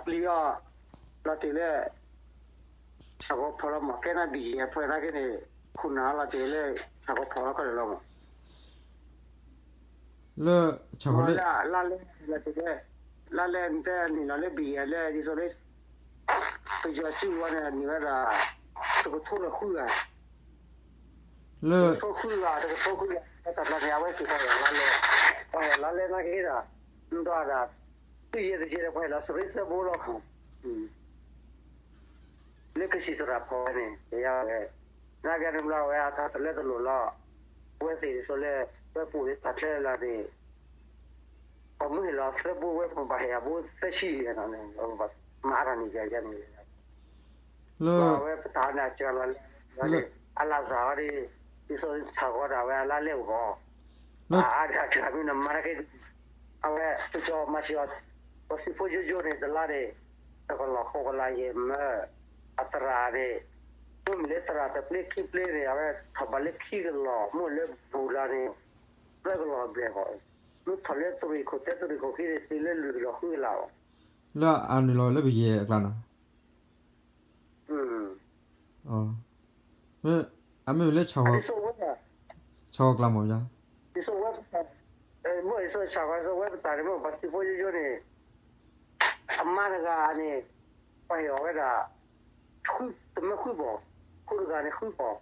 ပျံၤအီၤ လီၤတ့ၢ်လၢ ဆၣ်ကီဖီလီၤမး ကဲနၢ်ဘံၣ်ယဲၢ်ဖဲနာ်က့န့ၣ် ခိၣ်နၢ်လီၤတ့ၢ်လၢ ဆၣ်ကီဖီလီၤခီန့ၣ်လီၤမး လၢ ဆၣ်ကီလၢ လါလဲ လီၤတ့ၢ်လၢ လါလဲတဲန့ၣ်လီၤလၢဘံၣ်ယဲၢ်လၢ ဒ်သိးလၢ ပယီၤစုဝဲန့ၣ် န့ၢ်ဝဲဒၣ် တကထိလၢဃုဂၤ လၢ တကထိဃုဂၤ တကထိဃုဂၤ တၢ်တဘျီန့ၣ် အဝဲသ့ၣ်ပှၤဟဲလါလဲ ပှၤဟဲလါလဲနာ်က့ဒီး မ့ၢ်ဒၣ် သုးယဲၢ်တယဲၢ်ဒီး ပှၤဟဲလီၤစရ့သၢဘိလီၤ လၢကစံၣ်သရၣ်ဖီဝဲန့ၣ် ယဝဲ နာ်က့န့ၣ်ဘျီဝဲအတၢ်တလၢတလိာ်လီၤ အဝဲသ့ၣ်ဒ်သိးလၢ ဝဲပူၤလၢတၢ်ချၢလၢ်န့ၣ် ပှၤမုၢ်ဟ့ၣ်လီၤသၢဘိဝဲ ပဘၣ်ဟ့ၣ်အဘိသၢဆံန့ၣ် မၤအါထီၣ်န့ၣ်ယၤယၤန့ၣ် လၢ ပဝဲပတၢ်န့ၣ်အစှၤလီၤလၢ လၢ အလၣ်စၢ်ဝဲဒၣ် ဒ်သိးဆၣ်ဂီၤဒၣ်ဝဲအလါလဲအိၣ်ဂီၢ် လၢ အါဒၣ်စှၤမ့ၢ်နမၤတၢ်က့ အဝဲ ပကီၤမၤစၢၤအီၤ ပစံးဖိယိယိန့ၣ် တလါန့ၣ် တကလီၢ်ဃိးကလးယဲၢ်မၢ အသရၣ်န့ၣ် မ့မ့ၢ်လၢသရၣ်တပျ့ခံပျ့န့ၣ် အဝဲထီၣ်ဘးလၢခံကလီၢ် မ့ၢ်လၢဘူးလါန့ၣ် သၢကလီၢ်ဘျဲၣ်ဘၣ် မ့ၢ်ထီၣ်လၢသရံၣ်ခိၣ်တဲသရံၣ်ခိၣ်ခံန့ၣ် သ့လၢလွံၢ်ကလီၢ်ဃုကလးဘၣ် လၢအနုာ်လီၤလၢပယဲၢ်အကျါနီၤ မ့ၢ် အမ့ၢ်လၢ ဆၣ်ဂီၤကျါမ့ၢ်ယါ ဒ်သိးဝဲ မ့ၢ်ဒ်သိးဆၣ်ဂီၤဒ်သိးဝဲပတၢ်န့ၣ် မ့ၢ်ပှၤစံးဖိယိယိန့ၣ် အမါတဂၤန့ၣ် ပှၤဟ့ၣ်အီၤဝဲဒၣ် တမ့ၢ်ဃုပီၢ် ဖိတဂၤန့ၣ်ဃုပီၢ်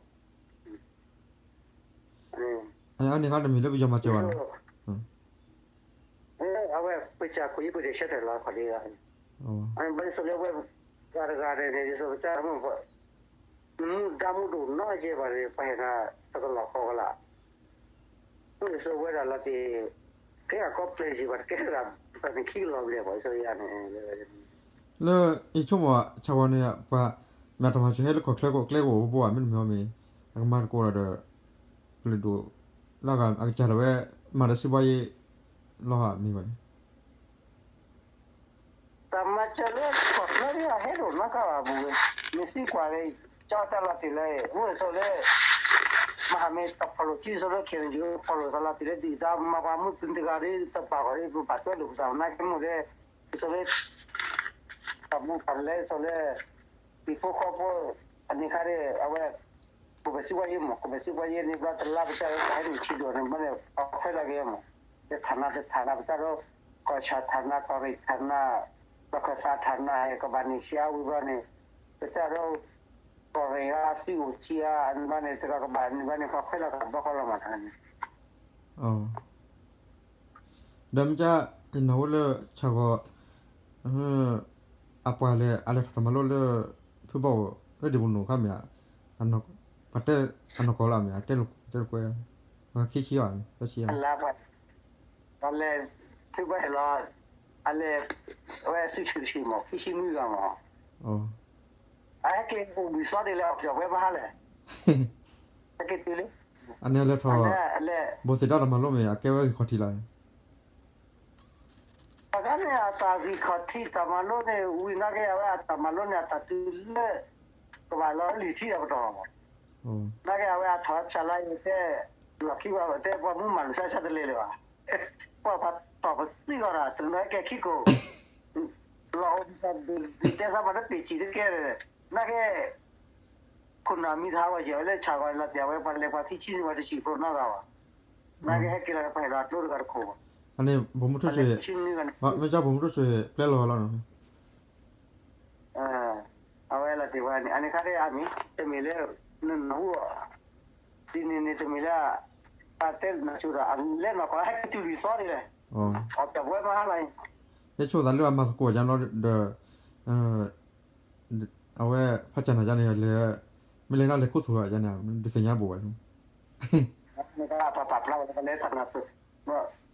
အန့ၣ်ခါတမ့ၢ်လၢပယီၤမၤစၢၤဘၣ်နီၤ အဝဲပကၢ်ခိၣ်ယံၤပကဆၢထၢၣ်လီၤခီၣ်ဒံးဂၤ ဘၣ်ဒ်သိးလၢဝဲ ဂၤတဂၤန့ၣ်န့ၣ် ဒ်သိးပတၢ်မ့ၢ် မူဒါမူဒိၣ်နီၢ်ကဲဘၣ်န့ၣ် ပှၤဟဲနၤတကလီၢ်ဃိးကလး မ့ၢ်ဒ်သိးဝဲဒၣ်လီၤတ့ၢ် ကဲအကီပျဲယံၤဘၣ်တကဲဒၣ် ပှၤန့ၣ်ခံကလီၢ်ဘျဲၣ်ဘၣ်ဒ်သိးယၤန့ၣ် လၢယဆိကမိၣ်ဆၣ်ဝါန့ၣ် ပှၤ မ့ၢ်တၢ်မၤစၢၤဟဲလၢကီၢ်ချၢကီၢ်ကျဲကအိၣ်ဘိဘိဧါ မ့တမ့ၢ်မ့ၢ် အကမၤသကိးဒီး ကလုာ်ဒိၣ် လၢအဂၤအကစၢ်ဒၣ်ဝဲ မၤဒီးစံးဘှါယ့ လီၤဧါမ့ၢ်ဘၣ်န့ၣ် တၢ်မၤစၢၤလၢကီၢ်ချၢန့ၣ် အဟဲဒိၣ်နီၢ်ကါဘၣ်ပူၤဝဲ မ့ၢ်သံကွၢ်ဂ့ၤ ကၠီတၢ်လီၤတ့ၢ်လၢ မ့ၢ်ဒ်သိးလၢ မဟါမ့ၢ်တၢ်ဖီၣ်လိာ်ခံဒ်သိးလၢ ခ့ၣ်အဲၣ်ယူၣ် ဖီၣ်လိာ်သးလီၤတ့ၢ်လၢ ဒုၣ်ဒါမၤပှၤမုၢ်သုတဂၤဒီး တပာ်ဂီၢ်ဒီး ပဘၣ်တွဲလိာ်ပသးနာ်က့မိၢ်ဒဲ ဒ်သိးလၢ တၢ်မူတၢ်လဲဒ်သိးလၢ ဟံၣ်ဖိဃီဖိ အန့ၣ်ခါဒီး အဝဲ ကဘဲၣ်စံးဘှါယ့မး ကဘဲၣ်စံးဘှါယ့န့ၣ် ဘျီတလါပစၢ်လၢတၢ်ဟဲနုာ်ဆံးဒိၣ်န့ၣ် ဘၣ်န့ၣ် ပှၤခွဲးလၢက့မး လၢထၣ်နါတထၣ်နါ ပတၢ်ဒိ ကီၢ်ဆၣ်ထၣ်နါ ကီၢ်ရ့ၣ်ထၣ်နါ လီၢ်ခၢၣ်သးထၣ်နါ ကဘၣ်န့ၢ်ဆံးအါဝံၤဘျီန့ၣ် ပတၢ်ဒိ ကီၢ်ရ့ၣ်ဧါ သုအိၣ်ကံဧါ အန့ၣ်ဘၣ်န့ၣ် တဂၤကဘၣ်န့ၣ်ဘၣ်န့ၣ် ပှၤခွဲးလၢကဘၣ်ဘျီဃီလီၤမးတၢ်န့ၣ် ဒီးမ့ၢ်က ယနၢ်ဟူလၢဆၣ်ဂီၤ အပှၤလဲၤ အလဲၤထီၣ်တၢ်မၤလိလၢ ဖုဘီၣ်အိၣ်လၢဒံးပူၤနိၣ်ခါမ့ၢ်ဧါ, ပှၤတဲအနီၢ်ကီၢ်လၢအမ့ၢ်ဧါ, တဲလိာ်ကွဲ, ပှၤခံဆံဘၣ်, သၢဆံဘၣ်, ပှၤလဲၤ ဖုဘီၣ်ဟဲလီၤ, အလဲၤ အဝဲစုဆူၣ်တဆံးမး ခံဆံနွံဂၤမး, အဟဲက့ၤအိၣ်ဘှံးသီဒ်လဲၣ် အီၣ်ပျီၣ်ဝဲဘၣ်ဟါလဲၣ်, ဟဲက့ၤတုၤလံ, အန့ၣ်အလဲၤထီၣ် ဘိၣ်သ့ၣ်တၢ်တၢ်မၤလိမ့ၢ် အကဲဝဲဂံၢ်ခီၣ်ထံးလီၤ. တၢ်ခါန့ၣ် အတၢ်ဂံၢ်ခီၣ်ထံးတၢ်မၤလိန့ၣ် ဝံၤနာ်က့ အဝဲအတၢ်မၤလိန့ၣ် အတၢ်တုၤလၢ ကဘၣ်လီၤလံာ်ထံဒီးပတီၢ်လီၤမး, နာ်က့ အဝဲအထီၣ်ဖၠၣ်လါအံၤတဲ လီၢ်ခံဘၣ်တဲ ပှၤမူမၤလၢာ်စၢ်စၢ်တလဲၤလၢၤဘၣ်, ပှၤပှၤတီၢ်ပသံဂီၢ်ဒီး တနီၤဟဲကဲခံကိး လီၤအိၣ်ဒ်သိးဒုးတဲသးမၤတပ့ၢ်စံၣ်တကဲ, နာ်က့ ခိၣ်နၢ်မံၤတဟးဂီၤယဲၢ်ဝဲလၢဆၣ်ဂီၤလီၤတံၢ် အဝဲပှၤလဲၤပှၤခံဆံနွံဂၤတဆံးဖိနီတဂၤဘၣ်, နာ်က့ဟဲက့ၤလီၤပှၤဟဲလီၤကျိတဂၤတခိၣ်ဘၣ်, အန့ၣ် ပှၤမူထူၣ်စွ့ၤ မ့ၢ်ကၢ်ပှၤမူထူၣ်စွ့ၤ ပျဲလီၤဝဲလီၤနီၤ, အဝဲလီၤတံၢ်ဝဲန့ၣ် အန့ၣ်ခါဒ်အမံၤ တမ့ၢ်လၢ နနၢ်ဟူ ဒ်န့ၣ်န့ၣ်တမ့ၢ်လၢ ပှၤတဲနၢ်ဆူၣ်ဒီး အလဲၤနီၢ်ကီၢ်ဟဲက့ၤတုၤလံသီဒ်လဲၣ်, အီၣ်ပျီၣ်ပဝဲမဟါလီၤ, ယဆိကမိၣ်သးလၢအမၤသကိးယါနီၤဒီး အဝဲဖးစၢ်နၤယါန့ၣ် လဲၤ မ့ၢ်လဲၤနီၢ်လဲၤခူသူၣ်ယါန့ၣ် ဒုးသ့ၣ်ညါဘိးဝဲလီၤ ပပာ်ဖျါဝဲလၢတၢ်နၢ်ပၢၢ်,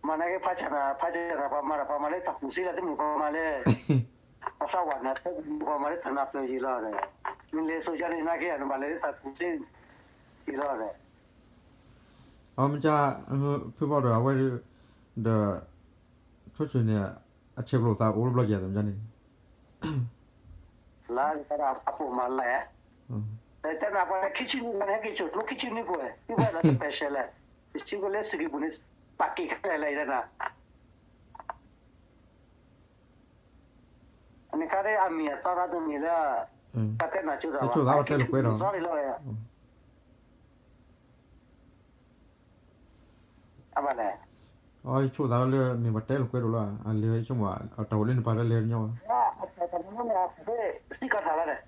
မ့ၢ်နာ်က့ ဖးစၢ်နၤ ဖးစၢ်နၤ ပှၤမၤဒီးပှၤမၤလၢတၢ်ကူၣ်စ့လၢတမ့ၢ်ပှၤမၤလၢ ပှၤသးဝးနၤ ပှၤမၤလၢတၢ်နၢ်ပၢၢ်ယံၤလီၤဒီး နလဲၤစိၤယါန့ၣ် နာ်က့ နဘၣ်လဲၤလၢတၢ်ကူၣ်စ့ယံၤလီၤဒီး အမ့ၢ်ကၢ် ဖုဘီၣ်ဒီး အဝဲဒီး ထိၣ်ဆွံၣ်န့ၣ် အဆဲးကျိးသးအိၣ်တဘျီယဲၢ်သ့ၣ်မ့ၢ်န့ၣ် လၢအပိာ်မၤလၢ တဲနၤပှၤလၢခံဆံနွံပှၤန့ၣ် ဟဲက့ၤစိာ်ကျိခံဆံနွံပှဲၤ သုဘၣ်ဒီး special လဲၣ် တဆံကလၢစကံပူၤန့ၣ် ပာ်က့ၤခဲလၢာ်လၢအံၤတနၤ နခါဒ်အမံၤအသီရၣ်တမံၤလၢ ပတဲနၤကၠိဒီး ဆိၣ်သးပတဲလိာ်ကွဲဒီး အဘၣ်လဲၣ်, အဆိၣ်သးလၢမ့ၢ်ပတဲလိာ်ကွဲဒီးလီၤ အလဲၤဆိကမိၣ် တၢ်အိၣ်လၢနပာ်တၢ်လဲၤတညီဘၣ်, စံးကီးထါလီၤန့ၣ်